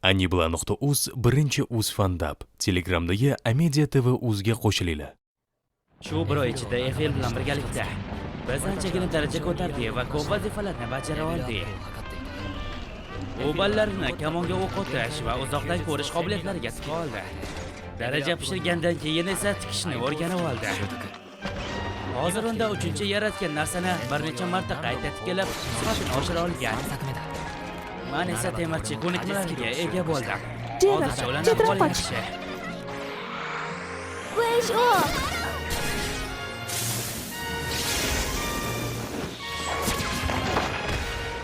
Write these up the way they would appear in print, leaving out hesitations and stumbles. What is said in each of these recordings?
Anibla.uz birinchi uz fandap. Telegramdagi Amedia TV uzga qo'shilinglar. Shu bir oy ichida Efil bilan birgalikda biz anchagina daraja ko'tardik va ko'p vazifalarni bajara oldik. U ballarini kamonga o'q otish va uzoqdan ko'rish qobiliyatlariga tika oldi. Daraja pishirgandan keyin esa tikishni o'rganib oldi. Hozir unda uchinchi yaratgan narsani bir necha marta qayta tikilib, sifatini oshira olgan. Man esa temirchi ko'nikmalariga ega bo'ldim. Jera, Hozircha ularning chetroq ahvoli qoch. yaxshi. Besh o'q.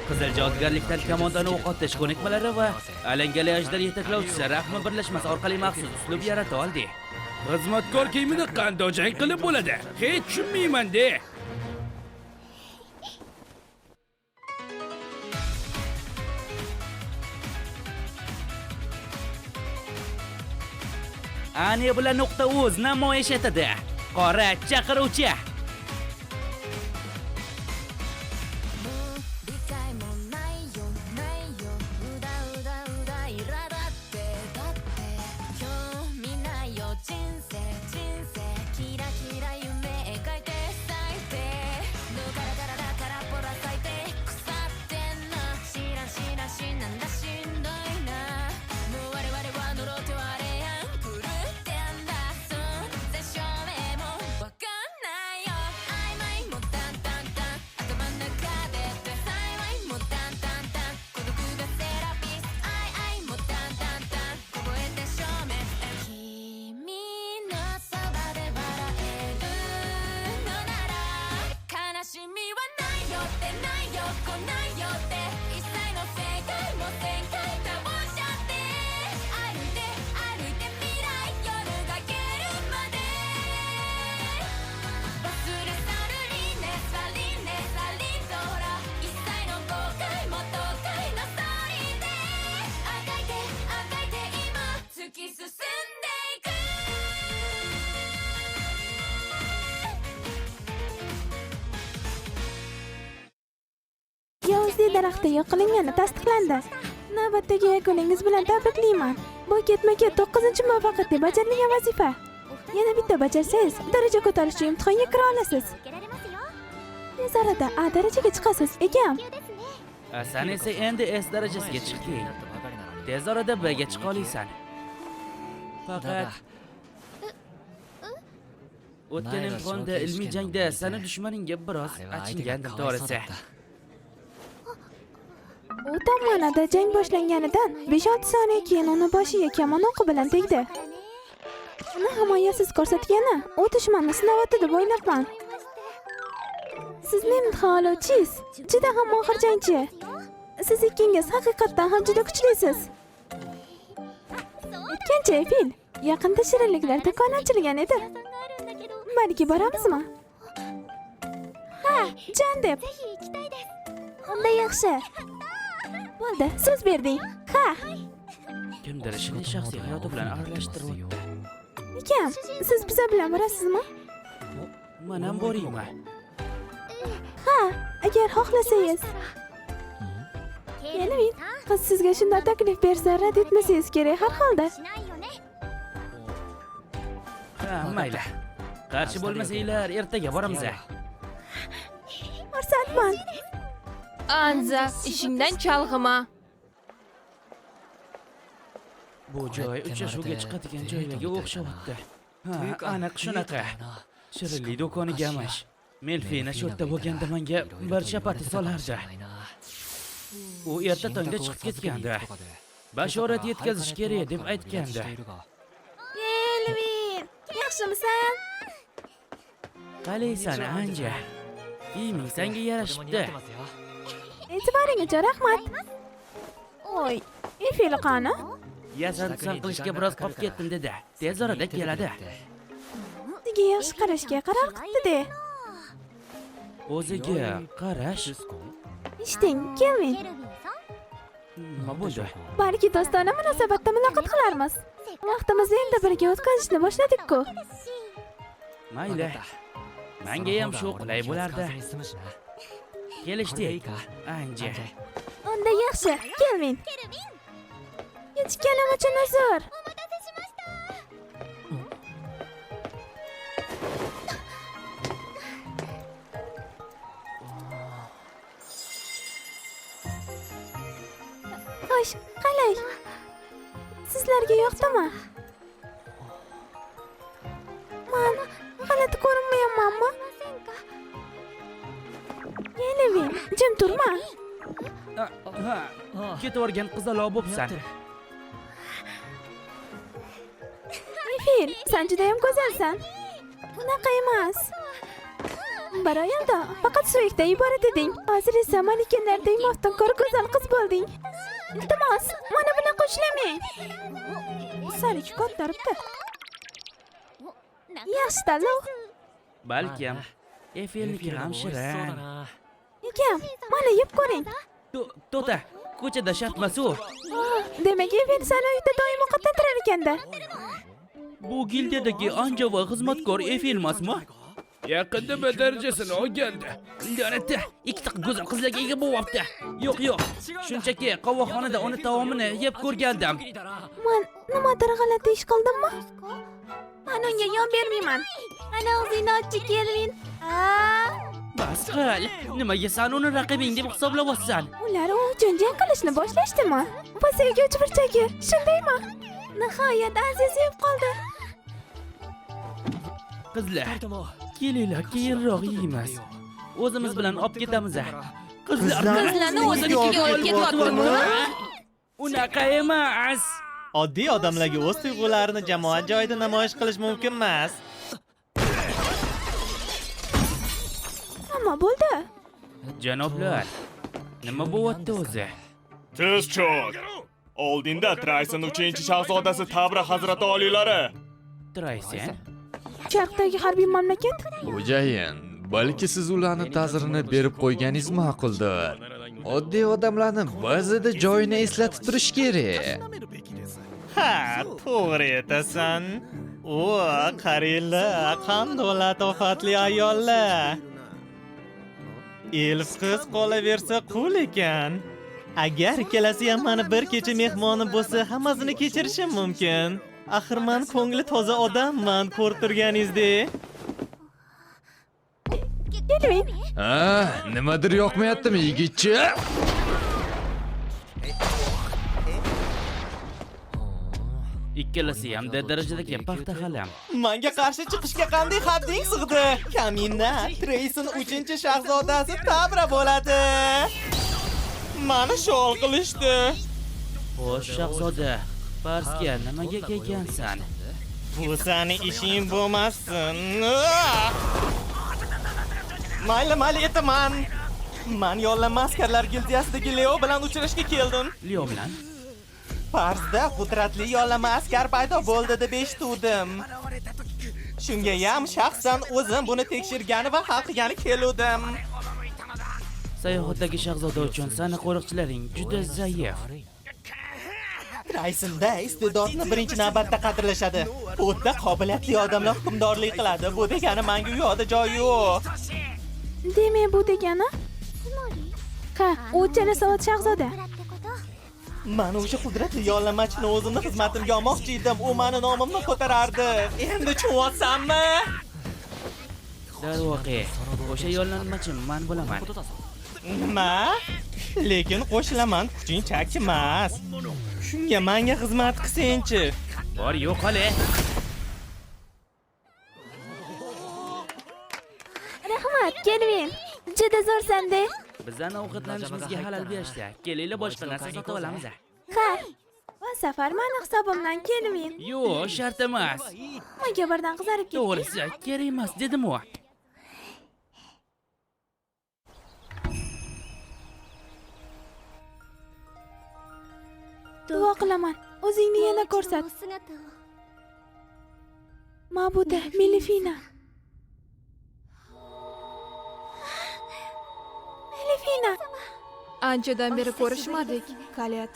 Qizil jodugarlikdan kamondan o'q otish ko'nikmalari va alangali ajdar yetaklovchisi Rahma birlashmasi orqali maxsus uslub yarata oldik. Xizmatkor kiyimida qanday jang qilib bo'ladi? Hech tushunmayman de. Anibla.uz namoyish etadi. Qora chaqiruvchi. 理解もないよないようだうだうだ苛立ってだって興味ないよ人生人生キラキラ夢描いて最低のガラガラだからボラ最低腐ってんな知らん知らんしなんだしんどいなもう我々は呪ってはあれやん狂ってんだ存在証明もわかんないよ曖昧もタンタンタン頭の中でって幸いもタンタンタン孤独がセラピス愛愛もタンタンタン凍えて消滅君のそばで笑えるのなら悲しみはないよってないよ来ないよって一切の世界も旋回倒しちゃって歩いて歩いて未来夜が明けるまで忘れ去るリネスはリネスはリンとほら一切の後悔も都会のストーリーであがいてあがいて今突き進んでいく。 Yovuzlik daraxti yo'q qilingani tasdiqlandi. Navbatdagi yakuningiz bilan tabriklayman. Bu ketma-ket 9-muvaffaqiyatli bajarilgan vazifa. Yana bitta bajarsangiz, daraja ko'tarishchi imtihonga kira olasiz. Tez orada A darajaga chiqasiz, egam. Sen esa endi S darajasiga chiqding. Tez orada B ga chiqa olasan. Faqat o'tgan imtihonda ilmiy jangda seni dushmaningga biroz achingandim to'g'risi. U tomonada jang boshlanganidan 5-6 soniya keyin uni boshiga kamon o'qi bilan tegdi. Uni himoyasiz ko'rsatgani u dushmanni sinayapti deb o'ylabman. Sizni imtihon oluvchingiz juda ham mohir jangchi. Siz ikkingiz haqiqatdan ham juda kuchlisiz. Aytgancha, Efil, yaqinda shirinliklar do'koni ochilgan edi. Balki boramizmi? Ha, jon deb. Unda yaxshi. Bo'ldi, so'z berding. Ha, Kimdir ishini shaxsiy hayoti bilan aralashtiryapti. Akam, siz biza bilan borasizmi? Man ham boraymi? Ha, agar xohlasangiz. Kelvin, qiz sizga shunday taklif bersa, rad etmasangiz kerak har holda. Ha, mayli. Qarshi bo'lmasanglar, ertaga boramiz. Xursandman. Anza, ishingdan chalg'ima. Bu joy uchrashuvga chiqadigan joylarga o'xshyapti. Ha, aniq shunaqa. Shirinlik do'koniga emish. Melfina shu yerda bo'lganda menga bir chapati solardi. U erta tongda chiqib ketgandi. Bashorat yetkazish kerak deb aytgandi. Kelvin, yaxshimisan? Qalaysan, Anja? Kiyiming senga yarashibdi. E'tiboring uchun rahmat. Oy, Efil qani? Yasan tusan qilishga biroz qolib ketdim dedi. Tez orada keladi. O'ziga yaxshi qarashga qaror qilibdi-de. O'ziga qarash Eshiting, Kelvin. nima bo'ldi? Balki do'stona munosabatda muloqot qilarmiz. Vaqtimizni endi birga o'tkazishni boshladik-ku. Mayli. Menga ham shu qulay bo'lardi. Kelishdik. Anja. Unda yaxshi, Kelvin. Kechikkanim uchun uzr. Xo'sh, qalay? Sizlarga yoqdimi? Man g'alati ko'rinmayapmanmi? Kelvin, jim turma. Ha, ketavergan qizaloq bo'psan. Efil, sen judayam go'zalsan. Unaqa emas. Bir oy oldin faqat suyakdan iborat eding. Hozir esa manikenlardek maftunkor go'zal qiz bo'lding. Iltimos, mana bilan qo'shilamang. Saniki ko'taribdi. Yaxshi tanlov. Balkim Efilniki ham shirin. Akam, mana yeb ko'ring. To'ta, ko'chada shartmas u. Demak, Efil seni uyda doim ovqatlantirar ekanda. Bu gildiyadagi ancha va xizmatkor Efil emasmi? Yaqinda bir darajasini olgandi. La'nati, ikkita go'zal qizlarga ega bo'lyapti. Yo'q, yo'q. Shunchaki qovoqxonada uni taomini yeb ko'rgandim. Man nimadir g'alati ish qildimmi? Man unga yon bermayman. Ana o'zingni ochchi, Kelvin. Bas qil. Nimaga sen uni raqibing deb hisoblayapsan? Ular u uchun jang qilishni boshlashdimi? Bu sevgi uchburchagi, shundaymi? Nihoyat Aziz yeb qoldi. Qizlar, kelinglar, keyinroq yeymiz. O'zimiz bilan olib ketamiz. Qizlarni o'zinikiga olib ketyaptimi? Unaqa emas. Oddiy odamlarga o'z tuyg'ularini jamoat joyida namoyish qilish mumkin emas. Ammo bo'ldi. Janoblar, nima bo'lyapti o'zi? Tiz cho'k. Oldinda Trayson 3-shahzodasi Tabra hazrati oliylari. Trayson? Sharqdagi harbiy mamlakat? Xo'jayin, balki siz ularni ta'zirini berib qo'yganingiz ma'quldir. Oddiy odamlarni ba'zida joyini eslatib turish kerak. Ha, to'g'ri aytasan. O, qaranglar, qanday latofatli ayollar. Elf qiz qolaversa qul ekan. Agar ikkalasi ham mani bir kecha mehmonim bo'lsa, hammasini kechirishim mumkin. Axir men ko'ngli toza odamman, ko'rib turganingizdek. Kelvin. Ha, nimadir yoqmayaptimi, yigitcha? Ikkalasi ham darajadagi paxta halam. Menga qarshi chiqishga qanday hadding sig'di? Kamina Trayson 3-shahzodasi Tabra bo'ladi. Meni shol qilishdi. Xo'sh, shahzoda, Parsga nimaga kelgansan? Bu seni ishing bo'lmasin. Mayli, mayli aytaman. Men yollanma askarlar gildiyasidagi Leo bilan uchrashga keldim. Leo bilan? Parsda qudratli yollanma askar paydo bo'ldi deb eshituvdim. Shunga ham shaxsan o'zim buni tekshirgani va hal qilgani keluvdim. Sayohatdagi shahzoda uchun sani qo'riqchilaring juda zaif. Traysonda iste'dodni birinchi navbatda qadrlashadi. Bu yerda qobiliyatli odamlar hukmdorlik qiladi. Bu degani menga u yoqda joy yo'q. Demak, bu degani? Ha, u chala shahzoda. Men o'sha qudratli yollanmachini o'zimni xizmatimga olmoqchi edim. U meni nomimni ko'tarardi. Endi tushunyapsanmi? Darvoqe, o'sha yollanmachi men bo'laman. Nima? Lekin qo'shilaman, kuching chak emas. Shunga menga xizmat qilsangchi. Bor, yo'q hali. Rahmat, Kelvin. Juda zo'rsan-da. Bizani ovqatlanishimizga xalal berishdi. Kelinglar, boshqa narsa sotib olamiz. Ha. Bu safar meni hisobimdan, Kelvin. Yo'q, shart emas. Menga birdan qizarib ketdi. To'g'risi, kerak emas dedim-u. Duo qilaman, o'zingni yana ko'rsat. Ma'buda Melifina. Melifina. Anchadan beri ko'rishmadik, Kalet.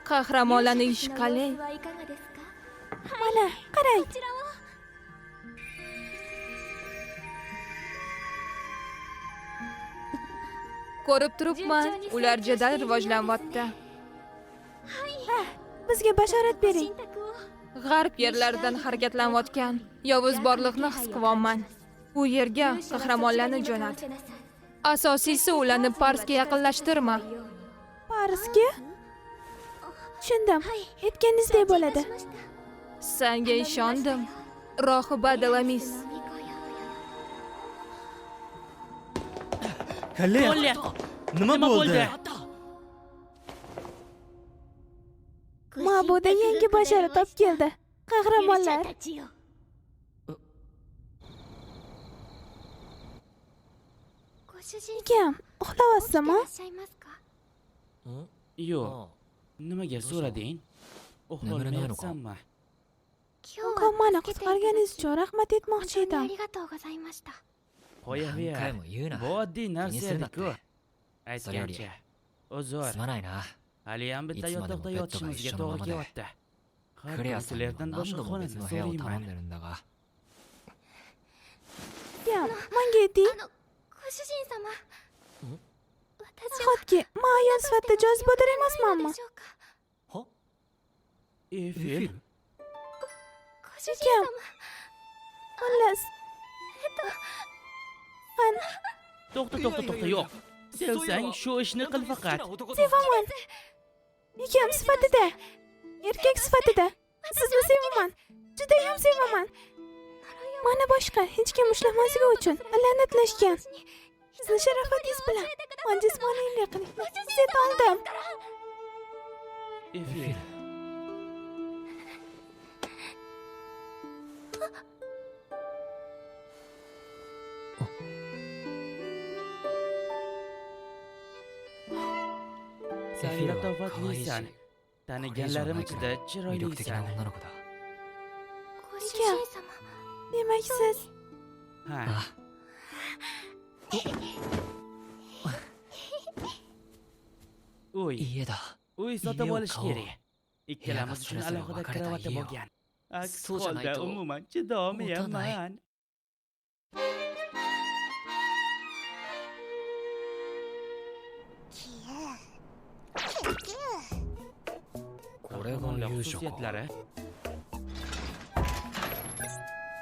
Qahramonlarning ishi qalay? Mana, qarang. Ko'rib turibman, ular jadal rivojlanyapti. Ha, Bizga bashorat bering. G'arb yerlaridan harakatlanayotgan yovuz borliqni his qilyapman. U yerga qahramonlarni jo'nat. Asosiysi ularni Parsga yaqinlashtirma. Parsga? Tushundim. Aytganingizdek bo'ladi. Senga ishondim. Rohiba Delamis. Kollet, nima bo'ldi? Ma'buda yangi bashorat olib keldi. Qahramonlar. Akam, uxlayapsizmi? Yo'q. Nimaga so'rading? Uxlolmayapsanmi? Komani qutqarganingiz uchun rahmat aytmoqchi edim. Qo'yaver. Bu oddiy narsa edi-ku. Aytgancha. Uzr. Haliyam bitta yotoqda yotishimizga to'g'ri kelyapti. Har kuni sizlardan boshqa xonani so'rayman. Akam, menga ayting. Nahotki, men ayol sifatida jozibador emasmanmi? Efil. Akam. Xullas. Man To'xta, to'xta, to'xta, yo'q. Sevsang shu ishni qil faqat. sevaman. Akam sifatida, erkak sifatida sizni sevaman. Judayam sevaman. Meni boshqa hech kim ushlamasligi uchun la'natlashgan. Sizni sharofatingiz bilan men jismoniy yaqinlikni his eta oldim. Efil. Sen latofatlisan. Taniganlarim ichida chiroylisan. Akam, demak siz Ha. Uy. Uy sotib olish kerak. Ikkalamiz uchun alohida karavotda bo'lgan. Aks holda umuman chidolmayapman. Qahramonlar xususiyatlari.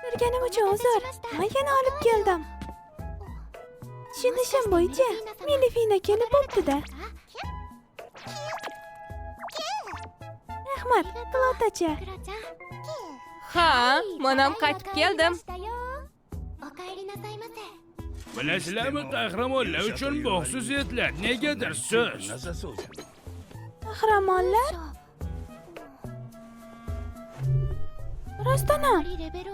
Turganim uchun uzr. Men yana olib keldim. Tushunishim bo'yicha Melifina kelib bo'pti-da. Rahmat, Klotacha. Ha, men ham qaytib keldim. Bilasizlarmi, qahramonlar uchun bu xususiyatlar negadir so'z. Qahramonlar? Rostdan ham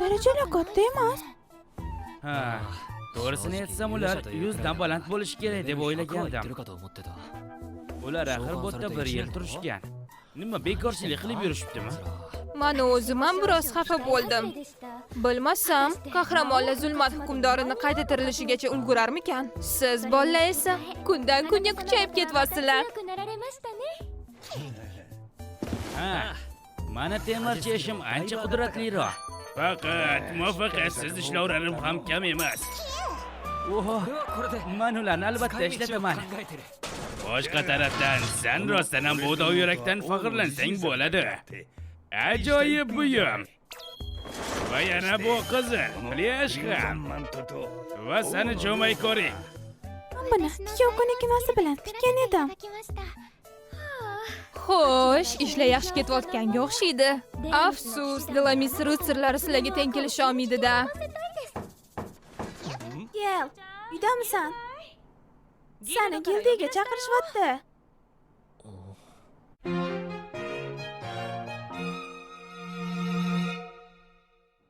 darajalar katta emas. Ha, to'g'risini aytsam ular 100 dan baland bo'lishi kerak deb o'ylagandim. Ular axir bu yerda bir yil turishgan. Nima bekorchilik qilib yurishibdimi? Men o'zim ham biroz xafa bo'ldim. Bilmasam, qahramonlar zulmat hukmdorini qayta tirilishigacha ulgurarmikan? Siz bolalar esa kundan kunga kuchayib ketyapsizlar. Ha, mana temirchi ishim ancha qudratliroq. Faqat muvaffaqiyatsiz ishlovlarim ham kam emas. Oho, men ularni albatta ishlataman. Boshqa tarafdan, sen rostdan ham bu dovyurakdan faxrlansang bo'ladi. Ajoyib buyum. Va yana bu qizil plyaj ham. Va seni jo'may ko'ring. Men buni tikuv ko'nikmasi bilan tikkan edim. Xo'sh, ishlar yaxshi ketayotganga o'xshaydi. Afsus, Delamis ritsarlari sizlarga teng kelisha olmaydi-da. Gel, uydamisan? Seni gildiyaga chaqirishyapti.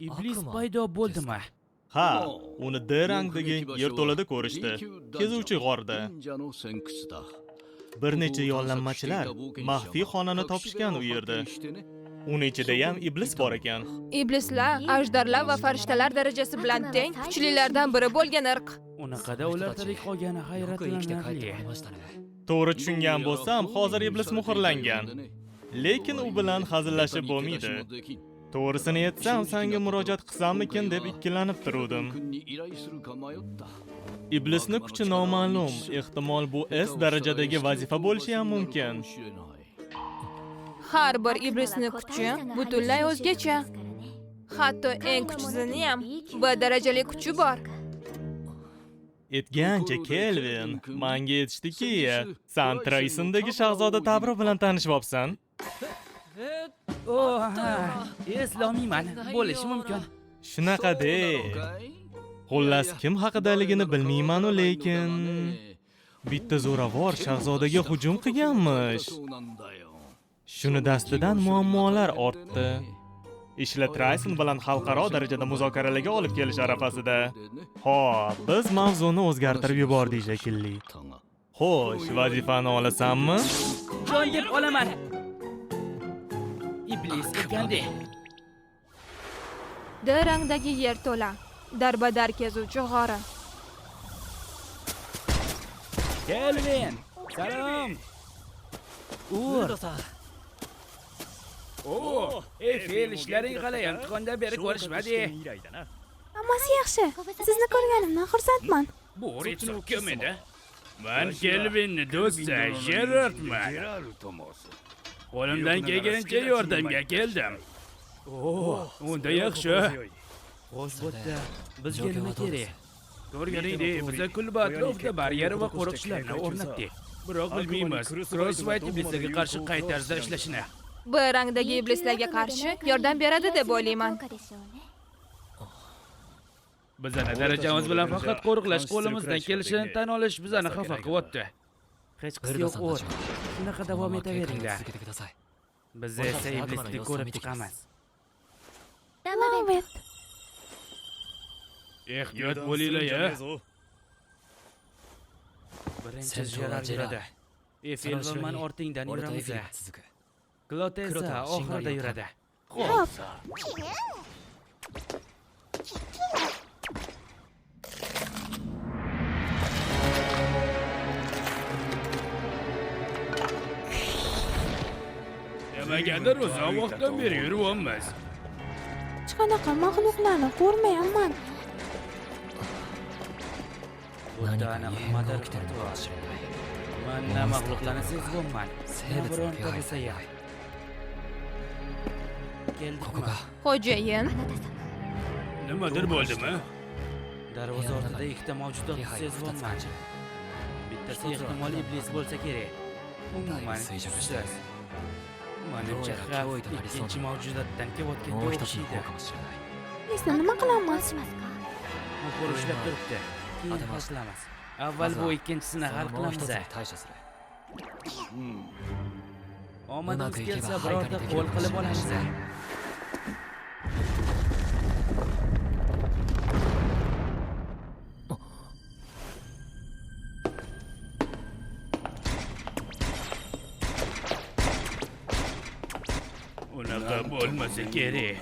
Iblis paydo bo'ldimi? Ha, uni D rangdagi yerto'lada ko'rishdi. Kezuvchi g'orda. Bir necha yollanmachilar maxfiy xonani topishgan u yerda. Uni ichida ham iblis bor ekan. Iblislar, ajdarlar va farishtalar darajasi bilan teng kuchlilardan biri bo'lgan irq. Unaqada ular tirik qolgani hayratlanarli. To'g'ri tushungan bo'lsam, hozir iblis muhrlangan. Lekin u bilan hazillashib bo'lmaydi. To'g'risini aytsam, senga murojaat qilsammikin deb ikkilanib turdim. Iblisni kuchi noma'lum, ehtimol bu S darajadagi vazifa bo'lishi ham mumkin. Har bir iblisni kuchi butunlay o'zgacha. Hatto eng kuchlisini ham B darajali kuchi bor. Aytgancha Kelvin, menga aytishdiki, san Traysondagi shahzoda Tabro bilan tanishibsan. Oh, ha, eslolmayman. Bo'lishi mumkin. Shunaqa de. Xullas, kim haqidaligini bilmayman-u, lekin bitta zo'ravor shahzodaga hujum qilganmish. Shuni dastidan muammolar ortdi. Ishlar Trayson bilan xalqaro darajada muzokaralarga olib kelish arafasida. Xo'p, biz mavzuni o'zgartirib yubordik shekilli. Xo'sh, vazifani olasanmi? Jon deb olaman. Iblis ekanda. D rangdagi yerto'la. Darbadar kezuvchi g'ori. Kelvin, salom. Ur. O, Efil, ishlaring qalay? Imtihondan beri ko'rishmadik. Hammasi yaxshi. Sizni ko'rganimdan xursandman. Bu Ritsu kim edi? Men Kelvinni do'sti Gerardman. Qo'limdan kelgancha yordamga keldim. O, unda yaxshi. Xo'sh, bo'pti. Bizga nima kerak? Ko'rganingdek, biza kulba atrofida baryer va qo'riqchilarni o'rnatdik. Biroq bilmaymiz, Crosswhite iblislarga qarshi qay tarzda ishlashini. B rangdagi iblislarga qarshi yordam beradi deb o'ylayman. Bizani darajamiz bilan faqat qo'riqlash qo'limizdan kelishini tan olish bizani xafa qilyapti. Hech qisi yo'q, Ur. Shunaqa davom etaveringlar. Biz esa iblisni ko'rib chiqamiz. Lovett. Ehtiyot bo'linglar ya. Birinchi Jerar yuradi. Efil va man ortingdan yuramiz. Klot esa oxirida yuradi. Xo'p. Nimagadir uzoq vaqtdan beri yuryapmiz. Hech qanaqa maxluqlarni ko'rmayapman. Bu yerda aniq nimadir bor. Man na maxluqlarni sezyapman, na bironta bo'lsa ham. Keldikmi? Xo'jayin, Nimadir bo'ldimi? Darvoza ortida ikkita mavjudotni sezyapman. Bittasi ehtimol iblis bo'lsa kerak. Umuman kuchsiz. Manimcha xavf ikkinchi mavjudotdan kelayotganga o'xshaydi. Iblisni nima qilamiz? Muhr ushlab turibdi. Keyin hal qilamiz. Avval bu ikkinchisini hal qilamiz. Omadimiz kelsa birorta qo'l qilib olamiz. Unaqa bo'lmasa kerak.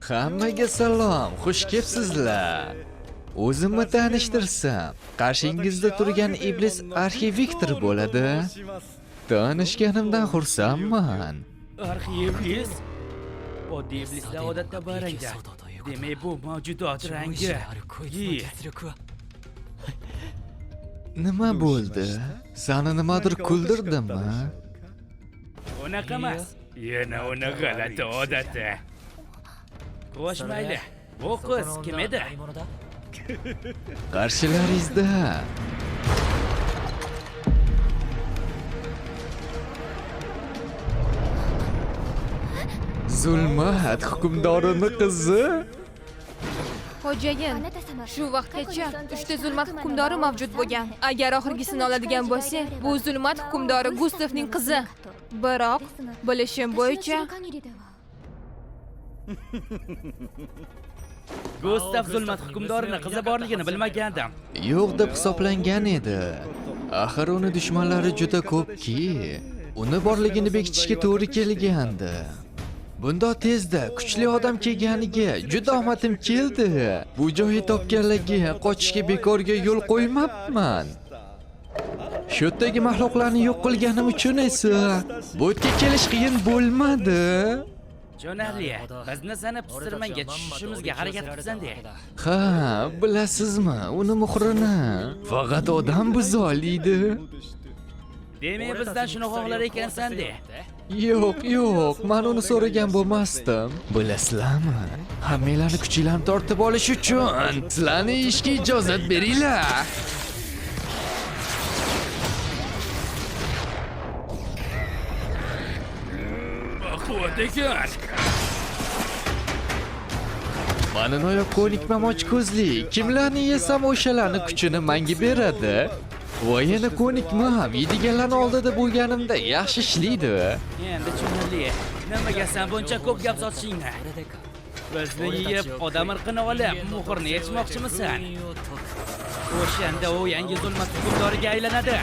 Hammaga salom, xush kelibsizlar. O'zimni tanishtirsam, qarshingizda turgan iblis Arxiviktor bo'ladi. Tanishganimdan xursandman. Arxiiblis? Oddiy iblislar odatda bir rangda. Demak, bu mavjudot rangi. Nima bo'ldi? Seni nimadir kuldirdimi? Unaqa emas. Yana uni g'alati odati. Xo'sh, mayli. Bu qiz kim edi? Qarshilaringizda Zulmat hukmdorini qizi. Xo'jayin, shu vaqtgacha 3 ta zulmat hukmdori mavjud bo'lgan. Agar oxirgisini oladigan bo'lsak, bu zulmat hukmdori Gustavning qizi. Biroq bilishim bo'yicha Gustav zulmat hukmdorini qizi borligini bilmagandim. Yo'q deb hisoblangan edi. Axir uni dushmanlari juda ko'pki, uni borligini bekitishga to'g'ri kelgandi. Bunda tezda kuchli odam kelganiga juda omadim keldi. Bu joyni topganlarga qochishga bekorga yo'l qo'ymabman. Shu yerdagi maxluqlarni yo'q qilganim uchun esa bu yerga kelish qiyin bo'lmadi. Tushunarli. Bizni sani pistirmangga tushishimizga harakat qilsan-de. Ha, bilasizmi, uni muhrini faqat odam buza oladi. Demak, bizdan shuni xohlar ekansan-de. Yo'q, yo'q, men uni so'ragan bo'lmasdim. Bilasizlarmi? Hammanglarni kuchinglarni tortib olish uchun sizlarni ishga ijozat beringlar. Baquvvat ekan. Mani noyob ko'nikmam ochko'zlik. Kimlarni yesam o'shalarni kuchini menga beradi. Va yana ko'nikmam yeydiganlarni oldida bo'lganimda yaxshi ishlaydi. Endi tushunarli. Nimaga sen buncha ko'p gap sotishingni? Bizni yeyib, odam irqini olib, muhrni yechmoqchimisan? O'shanda u yangi zulmat hukmdoriga aylanadi.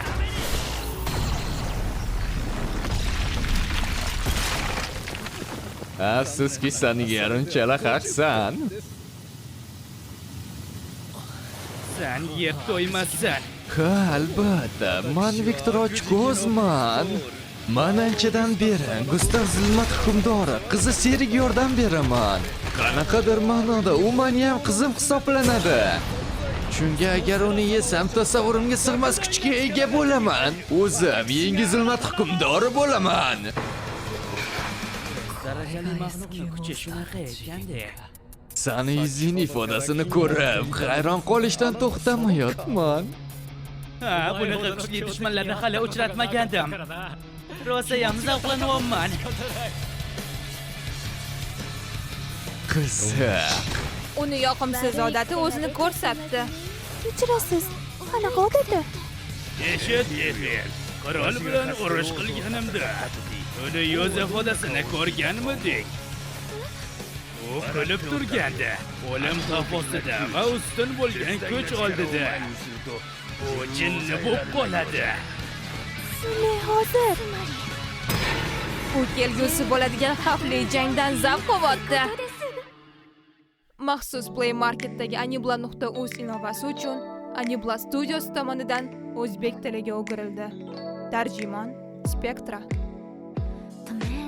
Afsuski, san yarimchala haqsan. Sen yeb to'ymassan. Ha, albatta. Man Viktor Ochko'zman. Man anchadan beri Gustav zulmat hukmdori qizi Serik yordam beraman. Qanaqadir ma'noda u meni ham qizim hisoblanadi. Chunki agar uni yesam, tasavvurimga sig'mas kuchga ega bo'laman. O'zim yangi zulmat hukmdori bo'laman. Darajali maxluqning kuchi shunaqa ekanda. Sani yuzing ifodasini ko'rib, hayron qolishdan to'xtamayapman. Ha, bunaqa kuchli dushmanlarni hali uchratmagandim. Rosayam zavqlanyapman. Qiziq. Uni yoqimsiz odati o'zini ko'rsatdi. Kechirasiz, qanaqa odati? Eshit, Efil. Qirol bilan urush qilganimda uni yuz ifodasini ko'rganmiding? U kulib turgandi. O'lim xavf ostida va ustun bo'lgan kuch oldida. U jinni bo'lib qoladi. Men hozir U kelgusi bo'ladigan xavfli jangdan zavq olyapti. Maxsus Play Marketdagi anibla.uz ilovasi uchun Anibla Studios tomonidan o'zbek tiliga o'girildi. Tarjimon Spectra. 止め